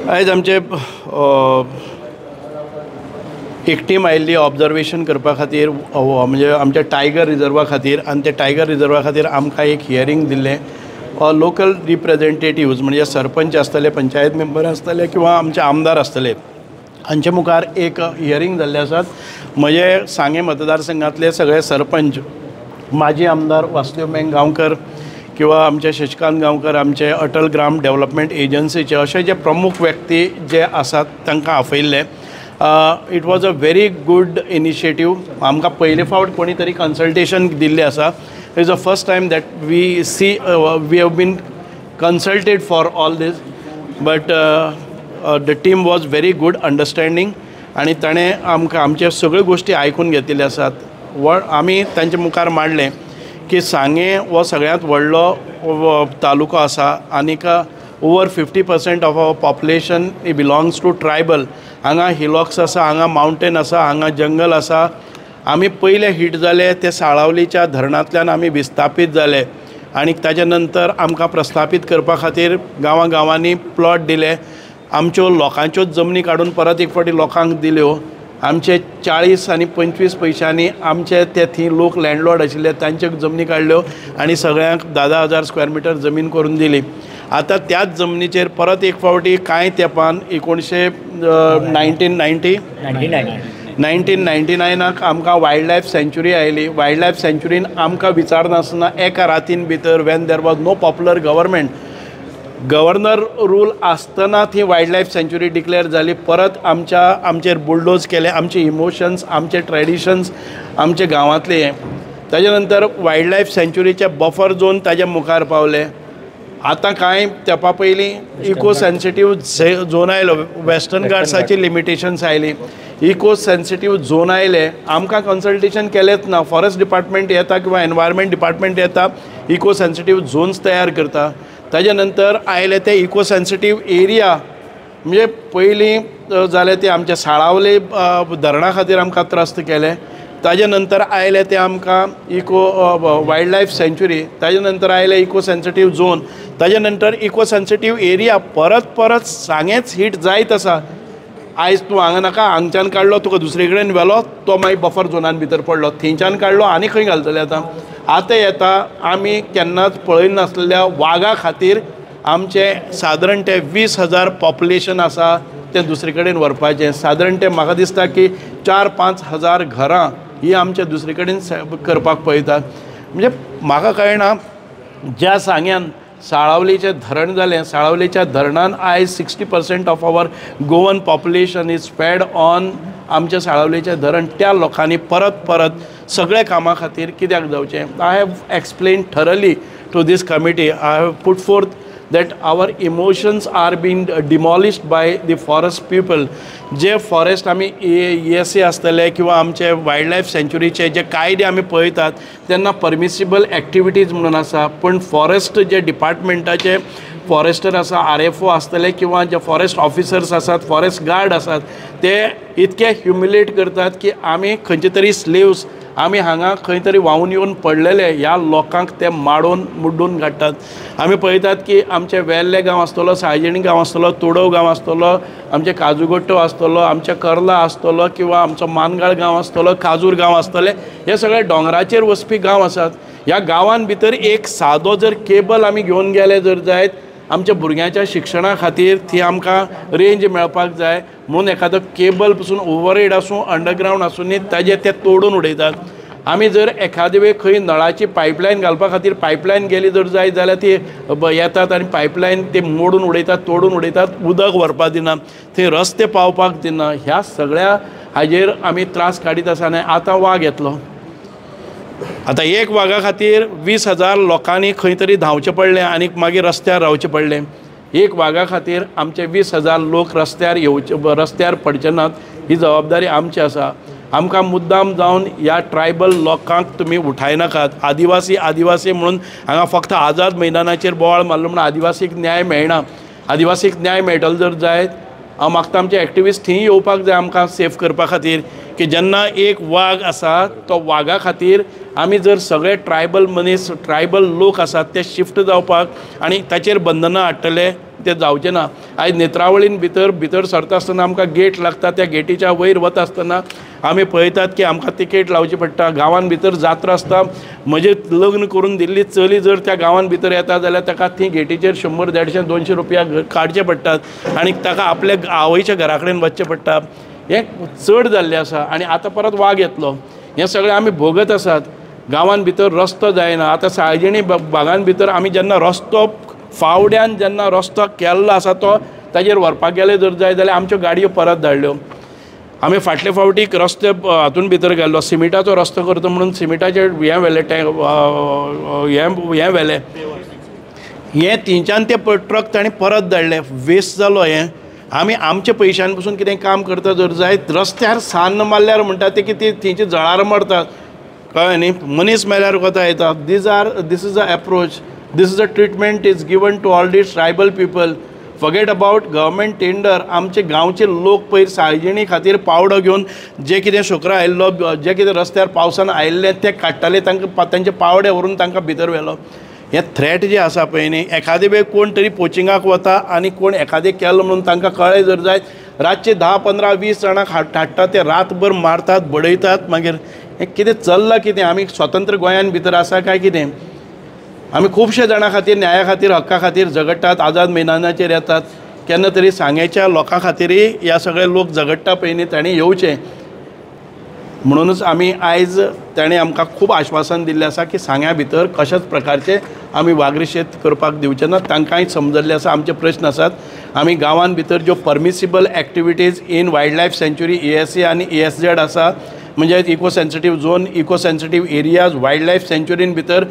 आयज आमचे एक टीम आयिल्ली ऑब्जर्वेशन करपा खातीर, म्हणजे आमच्या टायगर रिजर्वा खातीर, आनी ते टायगर रिजर्वा खातीर आमकां एक हियरींग दिल्लें. लोकल रिप्रेजेंटेटिव्ज म्हणजे सरपंच आसतले, पंचायत मेंबर आसतले किंवा आमचे आमदार आसतले, हांचे मुखार एक हियरींग जाल्लें आसात. म्हजे सांगें मतदारसंघांतले सगळे सरपंच, माजी आमदार वासुदेव मेंग गांवकर किंवा आमचे शशिकांत गांवकर, आमचे अटल ग्राम डेव्हलपमेंट एजन्सीचे अशे जे प्रमुख व्यक्ती जे आसात तांकां आपयल्ले. It was a very good initiative. आमकां पयले फावट कोणी तरी कन्सल्टेशन दिल्लें आसा. It is the first time that we see we have been consulted for all this, but the team was very good understanding आनी ताणें आमकां आमचे सगळ्यो गोश्टी आयकून घेतिल्ल्यो आसात. आमी तांचे मुखार मांडलें की सांगें हो सगळ्यांत व्हडलो तालुको आसा आनीक over 50% of our population belongs to tribal. हांगा हिलॉक्स आसा, हांगा मावंटेन आसा, हांगा जंगल आसा. आमी पयले हीट जाले ते साळावलीच्या धरणांतल्यान आमी विस्थापीत जाले आनी ताच्या नंतर आमकां प्रस्थापीत करपा खातीर गांवां गांवांनी प्लॉट दिले. आमच्यो लोकांच्योच जमनी काडून परत एक फावटी लोकांक दिल्यो. आमचे 40 आनी 25 पयशांनी आमचे ते थंय लोक लँडलॉर्ड आशिल्ले तांच्यो जमनी काडल्यो आनी सगळ्यांक 10,000 स्क्वेअर मिटर जमीन करून दिली. आतां त्याच जमनीचेर परत एक फावटी कांय तेंपान 1999 आमकां वायल्ड लायफ सँच्युरी आयली. वायल्ड लायफ सँच्युरीन आमकां विचारनासतना एका रातीन भितर, when there was no popular government, governor rule आसतना ती वायल्ड लायफ सँच्युरी डिक्लेअर जाली. परत आमचेर बुलडोज केले, आमचे इमोशन्स, आमचे ट्रेडिशन्स, आमचे गांवांतले. ताजे नंतर वायल्ड लायफ सँच्युरीचे बफर झोन ताजे मुखार पावले. आतां कांय तेंपा पयलीं इको सेन्सिटीव झोन आयलो, वेस्टर्न घाट्साची लिमिटेशन्स आयली, इको सेन्सिटीव झोन आयले. आमकां कन्सल्टेशन केलेंच ना. फॉरेस्ट डिपार्टमेंट येता किंवा एनवायरमेंट डिपार्टमेंट येता, इको सेन्सिटीव झोन्स तयार करता. ताजे नंतर आयले ते इको सेन्सिटीव एरिया, म्हणजे पयलीं जाले ते आमच्या साळावले धरणा खातीर आमकां त्रस्त केले. ताजे नंतर आयले ते आमकां इको वायल्ड लायफ सँच्युरी, ताजे नंतर आयले इको सेन्सिटीव झोन, ताजे नंतर इको सेन्सिटीव एरिया. परत परत सांगेंच हीट जायत आसा. आयज तूं हांगा नाका, हांगच्यान काडलो तुका दुसरे कडेन व्हेलो, तो मागीर बफर झोनान भितर पडलो, थंयच्यान काडलो आनी खंय घालतले. आतां आतां येता आमी केन्नाच पळयनासलेल्या वागा खातीर आमचे सादारण ते 20,000 पॉप्युलेशन आसा तें दुसरे कडेन व्हरपाचें. सादारण ते म्हाका दिसता की 4-5 हजार घरां ही आमच्या दुसरे कडेन करपाक पळयतात. म्हणजे म्हाका कळना, ज्या सांग्यान साळावलीचें धरण जालें, साळावलीच्या धरणान आयज 60% of our Goan population is fed on आमच्या साळावलीचें धरण, त्या लोकांनी परत परत सगळ्या कामां खातीर कित्याक जावचें. I have explain thoroughly to this committee. I have put forth that our emotions are being demolished by the forest people. J forest आमी ESA आसतले किंवा आमचे वायल्ड लायफ सँच्युरीचे जे कायदे आमी पळयतात तेन्ना परमिसिबल एक्टिविटीज म्हणून आसा, पूण फॉरेस्ट जे डिपार्टमेंटाचे फॉरेस्टर आसा, RFO आसतले किंवा जे फॉरेस्ट ऑफिसर्स आसात, फॉरेस्ट गार्ड आसात, ते इतके ह्युमिलेट करतात की आमी खंयचे तरी स्लेव्स, आमी हांगा खंय तरी व्हांवून येवन पडलेले ह्या लोकांक ते माडोवन मुड्डून काडटात. आमी पळयतात की आमचे वेल्ले गांव आसतलो, साळजिणी गांव आसतलो, तुडव गांव आसतलो, आमचे काजूगोट्टो आसतलो, आमचे कर्ला आसतलो किंवा आमचो मानगाळ गांव आसतलो, काजूर गांव आसतले, हे सगळे दोंगराचेर वचपी गांव आसात. ह्या गांवान भितर एक सादो जर केबल आमी घेवन गेले जर जायत, आमच्या भुरग्यांच्या शिक्षणा खातीर ती आमकां रेंज मेळपाक जाय म्हणून एखादो केबल पसून ओवरहेड आसूं, अंडरग्रावंड आसूं न्ही, ताजें ते तोडून उडयतात. आमी जर एखादे वेळ खंय नळाची पायपलायन घालपा खातीर पायपलायन गेली जर जायत जाल्यार ती येतात आनी पायपलायन ते मोडून उडयतात, तोडून उडयतात, उदक व्हरपाक दिना, थंय रस्ते पावपाक दिना. ह्या सगळ्या हाजेर आमी त्रास काडीत आसा. आनी आतां वाग येतलो. आतां एक वागा खातीर 20,000 लोकांनी खंय तरी धांवचें पडलें आनी मागीर रस्त्यार रावचें पडलें. एक वागा खातीर आमचे 20,000 लोक रस्त्यार येवचे, रस्त्यार पडचे नात ही जबाबदारी आमची आसा. आमकां मुद्दाम जावन ह्या ट्रायबल लोकांक तुमी उठायनाकात. आदिवासी आदिवासी म्हणून हांगा फक्त आझाद मैदानाचेर बोवाळ मारलो म्हणून आदिवासीक न्याय मेळना. आदिवासीक न्याय मेळटलो जर जायत, हांव मागता आमचे एक्टिविस्ट थंय येवपाक जाय आमकां सेफ करपा खातीर, की जेन्ना एक वाग आसा तो वागा खातीर आमी जर सगळे ट्रायबल मनीस, ट्रायबल लोक आसात ते शिफ्ट जावपाक आनी ताचेर बंधनां हाडटले तें जावचें ना. आयज नेत्रावळीन भितर भितर सरता आसतना आमकां गेट लागता, त्या गेटीच्या वयर वता आसतना आमी पळयतात की आमकां तिकेट लावची पडटा. गांवान भितर जात्रा आसता, म्हजें लग्न करून दिल्ली चली जर त्या गांवान भितर येता जाल्यार ताका ती गेटीचेर 100, 150, 200 रुपया काडचे पडटात आनी ताका आपल्या आवयच्या घरा कडेन वचचें पडटा. हें चड जाल्लें आसा आनी आतां परत वाग येतलो. हें सगळें आमी भोगत आसात. गांवान भितर रस्तो जायना. आतां साळजिणी बागान भितर आमी जेन्ना रस्तो फावड्यान जेन्ना रस्तो केल्लो आसा तो ताजेर व्हरपाक गेले जर जाय जाल्यार आमच्यो गाडयो परत धाडल्यो. आमी फाटले फावटीक रस्ते हातून भितर गेल्लो, सिमिटाचो रस्तो करता म्हणून सिमिटाचेर हें व्हेलें, हें व्हेलें, हें थंयच्यान ते ट्रक ताणें परत धाडले. वेस्ट जालो. हें आमी आमच्या पयशान पसून कितें काम करता जर जाय, रस्त्यार सान्न मारल्यार म्हणटा ते की ती थंयची जळारां मरतात, कळ्ळें न्ही, मनीस मेल्यार कोता येता. This is a approach, this is a treatment is given to all these tribal people. Forget about government tender. आमचे गांवचे लोक पयर साळजिणी खातीर पावडो घेवन जे कितें शुक्र आयिल्लो, जे कितें रस्त्यार पावसान आयिल्लें तें काडटाले, तांकां तांचे पावडे व्हरून तांकां भितर व्हेलो. हें थ्रेट जें आसा पळय न्ही, एखादे वेळ कोण तरी पोचिंगाक वता आनी कोण एखादें केलो म्हणून तांकां कळ्ळें जर जायत, रातचे 10, 15, 20 जाणांक हाडटा, ते रातभर मारतात, बडयतात. मागीर हें कितें चल्लां कितें? आमी स्वतंत्र गोंयान भितर आसा काय कितें? आमी खुबशे जाणां खातीर, न्याया खातीर, हक्का खातीर झगडटात, आझाद मैदानाचेर येतात. केन्ना तरी सांगेच्या लोकां खातीरय ह्या सगळे लोक झगडटा पळय न्ही, तांणी येवचें म्हणूनच आमी आयज ताणें आमकां खूब आश्वासन दिल्लें आसा की सांग्या भितर कशाच प्रकारचें आमी वागरी शेत करपाक दिवचें ना. तांकांय समजल्लें आसा आमचे प्रश्न आसात. आमी गांवान भितर ज्यो permissible activities in wild life sanctuary ESA आनी ESZ आसा, म्हणजे eco sensitive zone, eco sensitive areas wild life सँच्युरीन भितर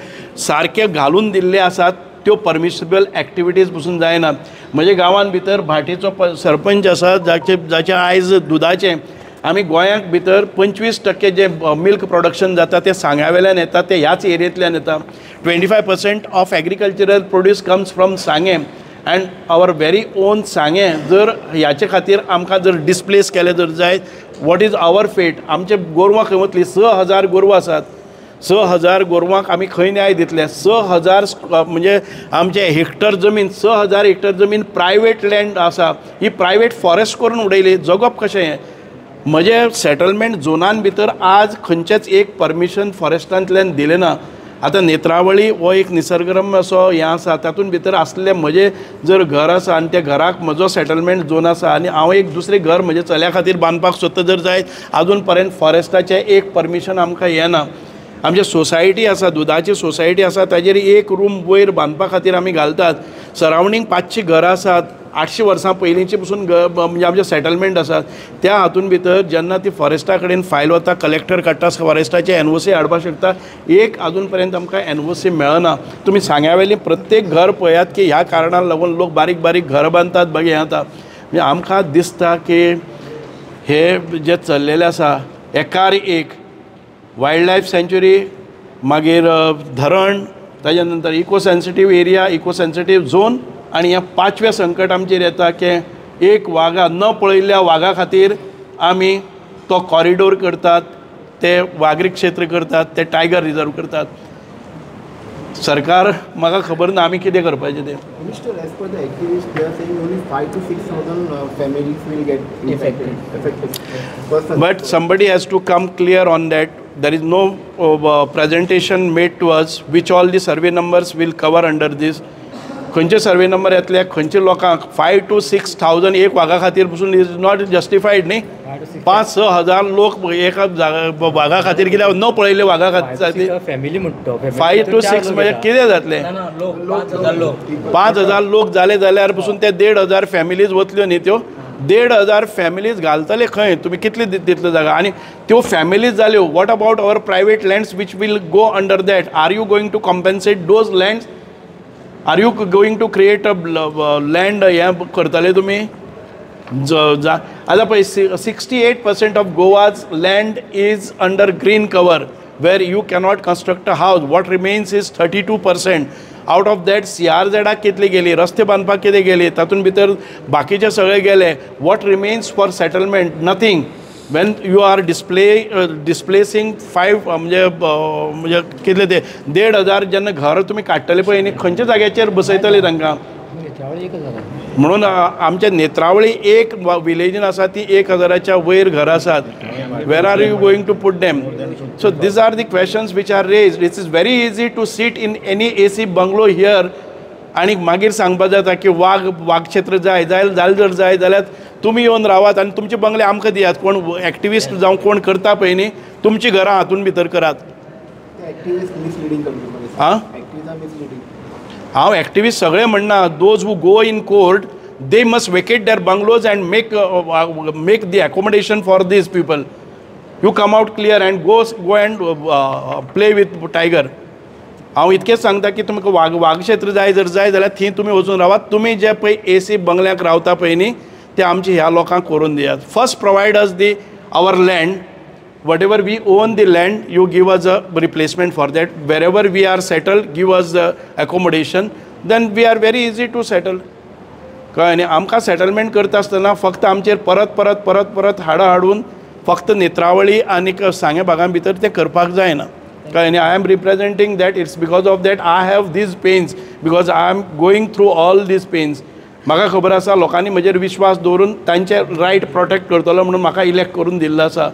सारके घालून दिल्ले आसात, त्यो परमिसिबल एक्टिविटीज पसून जायना. म्हणजे गांवान भितर भाटीचो सरपंच आसा जाचे जाचे आयज दुदाचें आमी गोंयांक भितर 25% जे मिल्क प्रोडक्शन जाता तें सांग्या वेल्यान येता, तें ह्याच एरियेंतल्यान येता. 25% of agricultural produce comes from Sanguem and our very own Sanguem जर ह्याचे खातीर आमकां जर डिस्प्लेस केलें जर जायत, what is our fate? आमचे गोरवां खंय वतलीं? 6000 गोरवां आसात, 6000 गोरवांक आमी खंय न्याय दितले? 6000 म्हणजे आमचे हेक्टर जमीन, 6000 हेक्टर जमीन प्रायवेट लँड आसा, ही प्रायवेट फॉरेस्ट करून उडयली. जगप कशें हें? म्हजे सेटलमेंट झोनान भितर आज खंयचेंच एक परमिशन फॉरेस्टांतल्यान दिलें ना. आतां नेत्रावळी हो एक निसर्गरम्य असो हें आसा, तातूंत भितर आसलें म्हजें जर घर आसा आनी त्या घराक म्हजो सेटलमेंट झोन आसा आनी हांव एक दुसरें घर म्हज्या चल्या खातीर बांदपाक सोदता जर जायत, आजून पर्यंत फॉरेस्टाचें एक परमिशन आमकां येना. आमची सोसायटी आसा, दुदाची सोसायटी आसा, ताजेर एक रूम वयर बांदपा खातीर आमी घालतात. सरावंडींग 500 घरां आसात, 800 वर्सां पयलींची पसून म्हणजे आमचें सेटलमेंट आसात. त्या हातून भितर जेन्ना ती फॉरेस्टा कडेन फायल वता, कलेक्टर काडटा, फॉरेस्टाचे NOC हाडपाक शकता, एक आजून पर्यंत आमकां NOC मेळना. तुमी सांग्या वयलीं प्रत्येक घर पळयात की ह्या कारणाक लागून लोक बारीक बारीक घर बांदतात, मागीर हें जाता. म्हणजे आमकां दिसता की हे जे चल्लेलें आसा एकार एक वायल्ड लायफ सँच्युरी, मागीर धरण, ताज्या नंतर eco sensitive area, eco sensitive zone, आनी हें पांचवें संकट आमचेर येता की एक वागा न पळयल्ल्या वागा खातीर आमी तो कॉरिडोर करतात, ते वागरी क्षेत्र करतात, ते टायगर रिजर्व करतात. सरकार म्हाका खबर ना आमी कितें करपाचें तें. Minister, as per the activists, they are saying only 5 to 6,000 families will get affected. Persons. But somebody has to come clear on that. There is no presentation made to us which all the survey numbers will cover under this. खंयचे survey number येतले, खंयचे लोकांक 5 to 6,000 एक वागा खातीर पसून is not justified न्ही. 5-6 हजार लोक एका वागा खातीर कित्याक न पळयल्ले वागा खातीर फॅमिली म्हणटा 5 to 6 म्हणजे कितें जातलें? 5,000 लोक जाले जाल्यार पसून ते 1,500 फॅमिलीज वतल्यो न्ही. त्यो 1,500 फॅमिलीज घालतले खंय? तुमी कितली दितले जागा? आनी त्यो फॅमिलीज जाल्यो, what about our private lands which will go under that? Are you going to compensate those lands? Are you going to create a land हें करतले तुमी? आतां पळय 68% of Goa's land is under green cover where you cannot construct a house. What remains is 32%. Out of that CRZाक कितली गेली, रस्ते बांदपाक कितें गेली, तातूंत भितर बाकीचे सगळे गेले. What remains for settlement? Nothing. When you are displacing 5 म्हणजे म्हणजे कितले ते 1,500 जेन्ना घर तुमी काडटले पळय न्ही, खंयच्या जाग्याचेर बसयतले तांकां? म्हणून आमच्या नेत्रावळी एक विलेजीन आसा ती 1000च्या वयर घरां आसात. Where are you going to put them? So these are the questions which are raised. It's is very easy to sit in any AC bungalow here आनी मागीर सांगपा जाता की वाग वागक्षेत्र जाय जाय जालें जर जाय जाल्यार तुमी येवन रावात आनी तुमचे बंगले आमकां दियात. कोण एक्टिविस्ट जावं कोण करता पळय न्ही, तुमचीं घरां हातून भितर करात. आं, हांव एक्टिविस्ट सगळे म्हणना. Those who go in court they must vacate their bungalows and make the accommodation for these people. You come out clear and go and play with tiger. हांव इतकेंच सांगता की तुमकां वाग वागक्षेत्र जाय जर जाय जाल्यार थंय तुमी वचून रावात. तुमी जे पळय एसी बंगल्याक रावता पळय न्ही ते आमचे ह्या लोकांक करून दियात. First provide us the our land. Whatever we own the land, you give us a replacement for that. Wherever we are settled, give us the accommodation, then we are very easy to settle. कळ्ळें न्ही? आमकां settlement करता आसतना फक्त आमचेर परत परत परत परत हाडां हाडून फक्त नेत्रावळी आनीक सांगें भागां भितर तें करपाक जायना. कळ्ळें न्ही? I am representing that. It's because of that I have these pains, because I am going through all these pains. म्हाका खबर आसा लोकांनी म्हजेर विश्वास दवरून तांचे रायट प्रोटेक्ट करतलो म्हणून म्हाका इलेक्ट करून दिल्लो आसा.